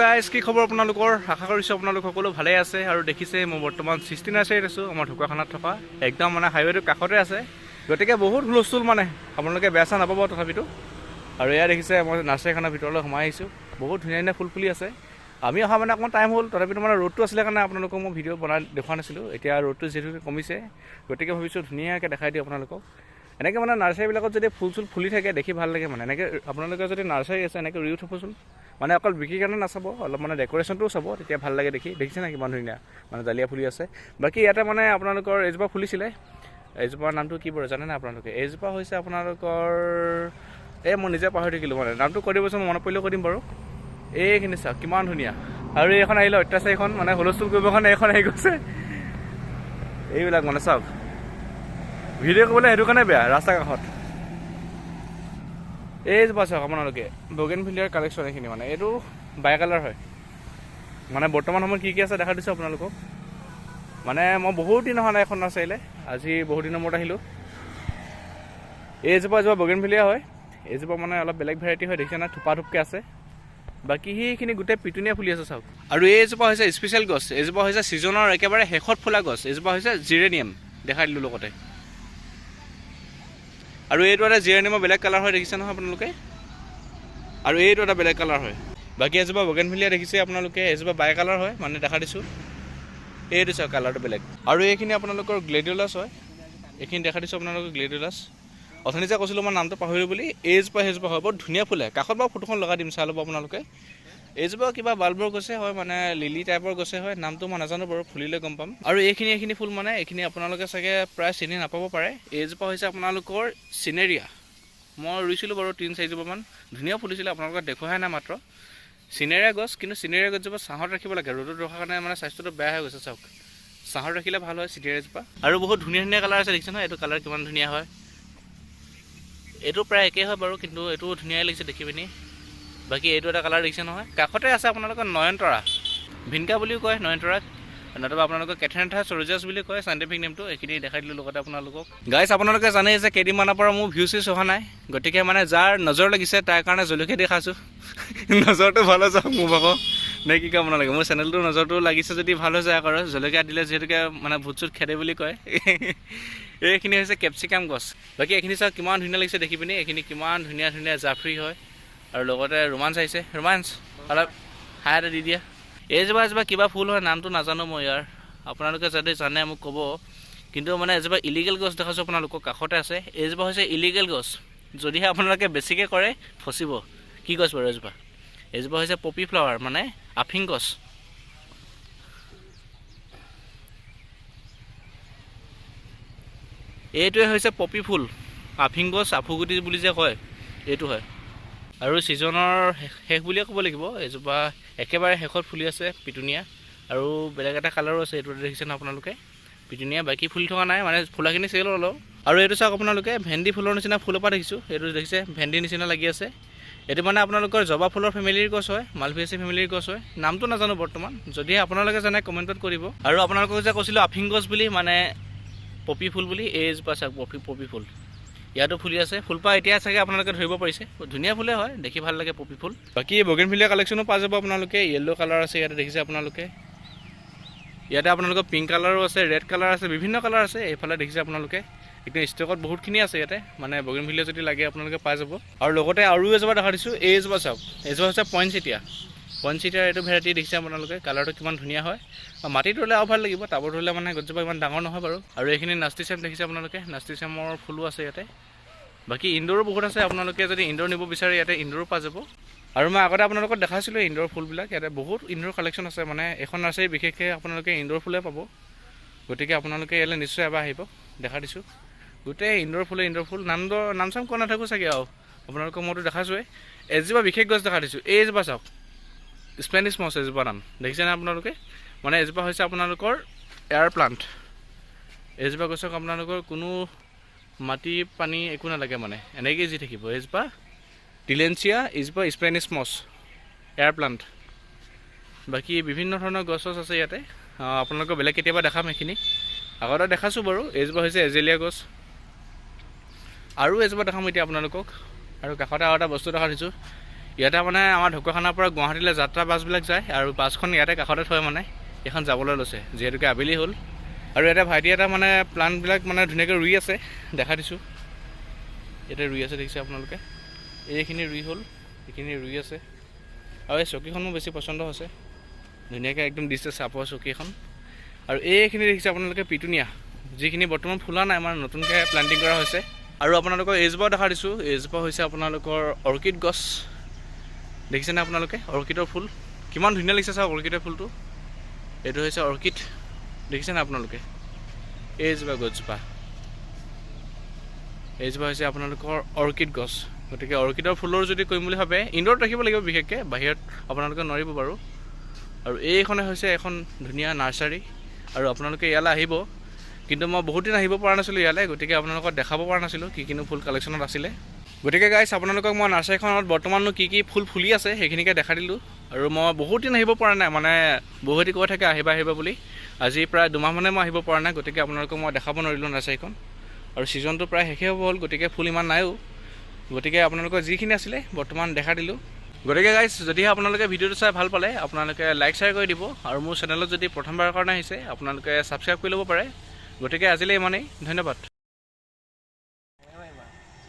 Guys, কি খবৰ আপোনালোকৰ? আশা কৰিছোঁ আপোনালোক সকলো ভালেই আছে। আৰু দেখিছে মই বৰ্তমান সৃষ্টি নাৰ্চাৰীত আছোঁ, আমাৰ ঢকুৱাখানাত থকা একদম মানে হাইৱেটোৰ কাষতে আছে। গতিকে বহুত হুলস্থুল, মানে আপোনালোকে বেয়া চেয়া নাপাব তথাপিতো। আৰু এয়া দেখিছে মই নাৰ্চাৰীখনৰ ভিতৰলৈ সোমাই আহিছোঁ, বহুত ধুনীয়া ধুনীয়া ফুল ফুলি আছে। আমি অহা মানে অকণমান টাইম হ'ল, তথাপিতো মানে ৰ'দটো আছিলে কাৰণে আপোনালোকক মই ভিডিঅ' বনাই দেখুওৱা নাছিলোঁ। এতিয়া ৰ'দটো যিহেতুকে কমিছে, গতিকে ভাবিছোঁ ধুনীয়াকৈ দেখাই দিওঁ আপোনালোকক। এনেকৈ মানে নাৰ্চাৰীবিলাকত যদি ফুল চুল ফুলি থাকে দেখি ভাল লাগে। মানে এনেকৈ আপোনালোকে যদি নাৰ্চাৰী আছে এনেকৈ ৰুই থ'বচোন, মানে অকল বিক্ৰীৰ কাৰণে নাচাব, অলপ মানে ডেক'ৰেশ্যনটোও চাব, তেতিয়া ভাল লাগে দেখি। দেখিছে নাই কিমান ধুনীয়া মানে ডালিয়া ফুলি আছে। বাকী ইয়াতে মানে আপোনালোকৰ এজোপা ফুলিছিলে, এইজোপাৰ নামটো কি বাৰু জানেনে আপোনালোকে? এইজোপা হৈছে আপোনালোকৰ, এই মই নিজে পাহৰি থাকিলোঁ, মানে নামটো কৈ দিবচোন, মনত পৰিলেও কৈ দিম বাৰু। এইখিনি চাওক কিমান ধুনীয়া। আৰু এইখন আহিলে অত্যাচাৰীখন, মানে হুলস্থুল কৰিবৰ কাৰণে এইখন আহি গৈছে। এইবিলাক মানে চাওক, ভিডিঅ' কৰিবলৈ সেইটো কাৰণে বেয়া ৰাস্তাৰ কাষত। এইজোপা চাওক আপোনালোকে, বগেনভিলিয়াৰ কালেকশ্যন এইখিনি, মানে এইটো বাই কালাৰ হয়। মানে বৰ্তমান সময়ত কি কি আছে দেখা দিছোঁ আপোনালোকক। মানে মই বহুত দিন অহা নাই এখন নাৰ্চাৰীলৈ, আজি বহুত দিনৰ মূৰত আহিলোঁ। এইজোপা এজোপা বগেনভিলিয়া হয়, এইজোপা মানে অলপ বেলেগ ভেৰাইটি হয়, দেখিছে না থোপা থোপকৈ আছে। বাকী সেইখিনি গোটেই পিটুনীয়া ফুলি আছে চাওক। আৰু এইজোপা হৈছে স্পেচিয়েল গছ, এইজোপা হৈছে ছিজনৰ একেবাৰে শেষত ফুলা গছ, এইজোপা হৈছে জিৰেনিয়াম, দেখাই দিলোঁ লগতে। আৰু এইটো এটা জিৰেনিয়ামৰ বেলেগ কালাৰ হয়, দেখিছে নহয় আপোনালোকে। আৰু এইটো এটা বেলেগ কালাৰ হয়। বাকী এজোপা বগেনভিলিয়া দেখিছে আপোনালোকে, এজোপা বাই কালাৰ হয়, মানে দেখা দিছোঁ। এইটো চাওক কালাৰটো বেলেগ। আৰু এইখিনি আপোনালোকৰ গ্লেডিঅলাছ হয়, এইখিনি দেখা দিছোঁ আপোনালোকৰ গ্লেডিঅলাছ। অথনি যে কৈছিলোঁ মই নামটো পাহৰিলোঁ বুলি, এইজোপা সেইজোপা হয়, বৰ ধুনীয়া ফুলে। কাষত বাৰু ফটোখন লগাই দিম, চাই ল'ব আপোনালোকে। এইজোপা কিবা বাল্বৰ গছে হয়, মানে লিলি টাইপৰ গছে হয়, নামটো মই নাজানো বাৰু, ফুলিলে গম পাম। আৰু এইখিনি ফুল মানে এইখিনি আপোনালোকে চাগে প্ৰায় চিনি নাপাব পাৰে। এইজোপা হৈছে আপোনালোকৰ চিনেৰিয়া, মই ৰুইছিলোঁ বাৰু 3-4 জোপামান, ধুনীয়া ফুলিছিলে, আপোনালোকক দেখুৱাই নাই মাত্ৰ। চিনেৰিয়া গছ, কিন্তু চিনেৰিয়া গছজোপা ছাঁহত ৰাখিব লাগে, ৰ'দত ৰখাৰ কাৰণে মানে স্বাস্থ্যটো বেয়া হৈ গৈছে। চাওক, ছাঁহত ৰাখিলে ভাল হয় চিনেৰিয়াজোপা। আৰু বহুত ধুনীয়া ধুনীয়া কালাৰ আছে, দেখিছে নহয় এইটো কালাৰ কিমান ধুনীয়া হয়। এইটো প্ৰায় একেই হয় বাৰু, কিন্তু এইটো ধুনীয়াই লাগিছে দেখি পিনি। বাকী এইটো এটা কালাৰ দেখিছে নহয়। কাষতে আছে আপোনালোকৰ নয়নতৰা, ভিনকা বুলিও কয় নয়নতৰাক, নতুবা আপোনালোকৰ কেথেনথা চৰজাছ বুলি কয় চাইণ্টিফিক নেমটো। এইখিনি দেখাই দিলোঁ লগতে আপোনালোকক। গাইছ, আপোনালোকে জানেই যে কেইদিনমানৰ পৰা মোৰ ভিউজ চিউজ অহা নাই, গতিকে মানে যাৰ নজৰ লাগিছে তাৰ কাৰণে জলকীয়া দেখাইছোঁ। নজৰটো ভাল হৈ যাওক মোৰ ভাগৰ, নে কি কয় আপোনালোকে? মোৰ চেনেলটোৰ নজৰটো লাগিছে যদি ভাল হৈ যায় আৰু জলকীয়া দিলে যিহেতুকে মানে ভূত চুত খেদে বুলি কয়। এইখিনি হৈছে কেপচিকাম গছ। বাকী এইখিনি চাওক কিমান ধুনীয়া লাগিছে দেখি পিনি, এইখিনি কিমান ধুনীয়া ধুনীয়া জাফৰী হয়। আৰু লগতে ৰোমাঞ্চ আহিছে, ৰোমাঞ্চ অলপ হাই এটা দি দিয়া। এইজোপা এজোপা কিবা ফুল হয়, নামটো নাজানো মই ইয়াৰ, আপোনালোকে যদি জানে মোক ক'ব। কিন্তু মানে এজোপা ইলিগেল গছ দেখাইছোঁ আপোনালোকক, কাষতে আছে। এইজোপা হৈছে ইলিগেল গছ, যদিহে আপোনালোকে বেছিকৈ কৰে ফচিব। কি গছ বাৰু এজোপা? এইজোপা হৈছে পপি ফ্লাৱাৰ, মানে আফিং গছ। এইটোৱে হৈছে পপি ফুল, আফিং গছ, আফুগুটি বুলি যে কয় এইটো হয়। আৰু ছিজনৰ শেষ বুলিয়ে ক'ব লাগিব, এজোপা একেবাৰে শেষত ফুলি আছে পিটুনীয়া। আৰু বেলেগ এটা কালাৰো আছে, এইটো দেখিছে ন আপোনালোকে পিটুনীয়া। বাকী ফুলি থকা নাই, মানে ফুলাখিনি চেল অলপ। আৰু এইটো চাওক আপোনালোকে, ভেন্দি ফুলৰ নিচিনা ফুলৰ পৰা দেখিছোঁ, এইটো দেখিছে ভেন্দিৰ নিচিনা লাগি আছে। এইটো মানে আপোনালোকৰ জবা ফুলৰ ফেমিলিৰ গছ হয়, মালভিয়াচি ফেমিলিৰ গছ হয়। নামটো নাজানো বৰ্তমান, যদিহে আপোনালোকে জানে কমেণ্টত কৰিব। আৰু আপোনালোকক যে কৈছিলোঁ আফিং গছ বুলি, মানে পপি ফুল বুলি, এইজোপা চাওক পপি ফুল, ইয়াতো ফুলি আছে। ফুলপাহ এতিয়া চাগে আপোনালোকে ধৰিব পাৰিছে, ধুনীয়া ফুলে হয়, দেখি ভাল লাগে পপি ফুল। বাকী বগেনভিলিয়া কালেকশ্যনো পাই যাব আপোনালোকে। য়েল্ল' কালাৰ আছে ইয়াতে, দেখিছে আপোনালোকে। ইয়াতে আপোনালোকৰ পিংক কালাৰো আছে, ৰেড কালাৰ আছে, বিভিন্ন কালাৰ আছে। এইফালে দেখিছে আপোনালোকে একদম ষ্টকত বহুতখিনি আছে ইয়াতে, মানে বগেনভিলিয়া যদি লাগে আপোনালোকে পাই যাব। আৰু লগতে আৰু এজোপা দেখা দিছোঁ, এইজোপা চাওক, এইজোপা হৈছে পইনচিটিয়া। পইনচিটিয়াৰ এইটো ভেৰাইটি দেখিছে আপোনালোকে, কালাৰটো কিমান ধুনীয়া হয়। মাটিত ৰুলে আৰু ভাল লাগিব, টাবত ৰুলে মানে গছজোপা ইমান ডাঙৰ নহয় বাৰু। আৰু এইখিনি নাষ্টিচেম দেখিছে আপোনালোকে, নাষ্টিচেমৰ ফুলো আছে ইয়াতে। বাকী ইনড'ৰো বহুত আছে, আপোনালোকে যদি ইনড'ৰ নিব বিচাৰে ইয়াতে ইনড'ৰো পাই যাব। আৰু মই আগতে আপোনালোকক দেখাইছিলোঁ ইনড'ৰ ফুলবিলাক, ইয়াতে বহুত ইনড'ৰ কালেকশ্যন আছে। মানে এইখন নাৰ্চাৰী বিশেষকৈ আপোনালোকে ইনড'ৰ ফুলে পাব, গতিকে আপোনালোকে ইয়ালৈ নিশ্চয় এবাৰ আহিব। দেখা দিছোঁ গোটেই ইনড'ৰ ফুলে, ইনড'ৰ ফুল। নাম চাম কৈ নাথাকোঁ চাগে আৰু আপোনালোকক মইতো দেখাইছোঁৱেই। এজোপা বিশেষ গছ দেখা দিছোঁ, এইজোপা চাওক, স্পেনিছ মছ এজোপা নাম, দেখিছেনে আপোনালোকে? মানে এজোপা হৈছে আপোনালোকৰ এয়াৰ প্লাণ্ট। এইজোপা গছক আপোনালোকৰ কোনো মাটি পানী একো নালাগে, মানে এনেকৈয়ে যি থাকিব। এইজোপা টিলেঞ্চিয়া, এইজোপা স্পেনিছ মছ, এয়াৰ প্লাণ্ট। বাকী বিভিন্ন ধৰণৰ গছ চছ আছে ইয়াতে, আপোনালোকক বেলেগ কেতিয়াবা দেখাম, সেইখিনি আগতে দেখাইছোঁ বাৰু। এইজোপা হৈছে এজেলিয়া গছ। আৰু এজোপা দেখাম এতিয়া আপোনালোকক। আৰু কাষতে আৰু এটা বস্তু দেখা দিছোঁ, ইয়াতে মানে আমাৰ ঢকুৱাখানাৰ পৰা গুৱাহাটীলৈ যাত্ৰা বাছবিলাক যায় আৰু বাছখন ইয়াতে কাষতে থয়, মানে এইখন যাবলৈ লৈছে যিহেতুকে আবেলি হ'ল। আৰু ইয়াতে ভাইটি এটা মানে প্লাণ্টবিলাক মানে ধুনীয়াকৈ ৰুই আছে, দেখা দিছোঁ। ইয়াতে ৰুই আছে, দেখিছে আপোনালোকে, এইখিনি ৰুই হ'ল, এইখিনি ৰুই আছে। আৰু এই চকীখন মোৰ বেছি পচন্দ হৈছে, ধুনীয়াকৈ একদম দিছে চাপৰ চকীখন। আৰু এইখিনি দেখিছে আপোনালোকে পিটুনিয়া, যিখিনি বৰ্তমান ফুলা নাই, মানে নতুনকৈ প্লান্টিং কৰা হৈছে। আৰু আপোনালোকৰ এইজোপাও দেখা দিছোঁ, এইজোপা হৈছে আপোনালোকৰ অৰ্কিড গছ। দেখিছেনে আপোনালোকে অৰ্কিডৰ ফুল কিমান ধুনীয়া লাগিছে চাওক অৰ্কিডৰ ফুলটো। এইটো হৈছে অৰ্কিড, দেখিছেনে আপোনালোকে এইজোপা গছজোপা, এইজোপা হৈছে আপোনালোকৰ অৰ্কিড গছ। গতিকে অৰ্কিডৰ ফুলৰ যদি কৰিম বুলি ভাবে ইনডোৰত ৰাখিব লাগিব, বিশেষকৈ বাহিৰত আপোনালোকে নোৱাৰিব বাৰু। আৰু এইখনে হৈছে এখন ধুনীয়া নাৰ্চাৰী আৰু আপোনালোকে ইয়ালৈ আহিব। কিন্তু মই বহুত দিন আহিব পৰা নাছিলোঁ ইয়ালৈ, গতিকে আপোনালোকক দেখাব পৰা নাছিলোঁ কি কিনো ফুল কালেকশ্যনত আছিলে। গতিকে গাইছ আপোনালোকক মই নাৰ্চাৰীখনত বৰ্তমাননো কি কি ফুল ফুলি আছে সেইখিনিকে দেখা দিলোঁ। আৰু মই বহুত দিন আহিব পৰা নাই, মানে বহুতে কৈ থাকে আহিবা আহিবা বুলি, আজি প্ৰায় 2 মাহ মানে মই আহিব পৰা নাই, গতিকে আপোনালোকক মই দেখাব নোৱাৰিলোঁ নাৰ্চাৰীখন। আৰু ছিজনটো প্ৰায় শেষেই হ'ব হ'ল, গতিকে ফুল ইমান নাইও, গতিকে আপোনালোকৰ যিখিনি আছিলে বৰ্তমান দেখা দিলোঁ। গতিকে গাইছ যদিহে আপোনালোকে ভিডিঅ'টো চাই ভাল পালে আপোনালোকে লাইক শ্বেয়াৰ কৰি দিব, আৰু মোৰ চেনেলত যদি প্ৰথমবাৰৰ কাৰণে আহিছে আপোনালোকে ছাবস্ক্ৰাইব কৰি ল'ব পাৰে। গতিকে আজিলৈ ইমানেই, ধন্যবাদ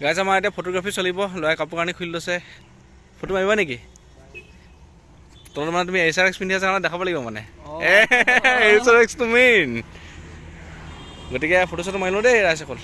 গাইছ। আমাৰ এতিয়া ফটোগ্ৰাফী চলিব, ল'ৰাই কাপোৰ কানি খুলি লৈছে। ফটো মাৰিবা নেকি? তলত মানে তুমি এইচ আৰ এক্স পিন্ধি আছা কাৰণে দেখাব লাগিব, মানে এইচ আৰ এক্সটো মেইন। গতিকে ফটো চটো মাৰিলোঁ দেই ৰাইজসকল।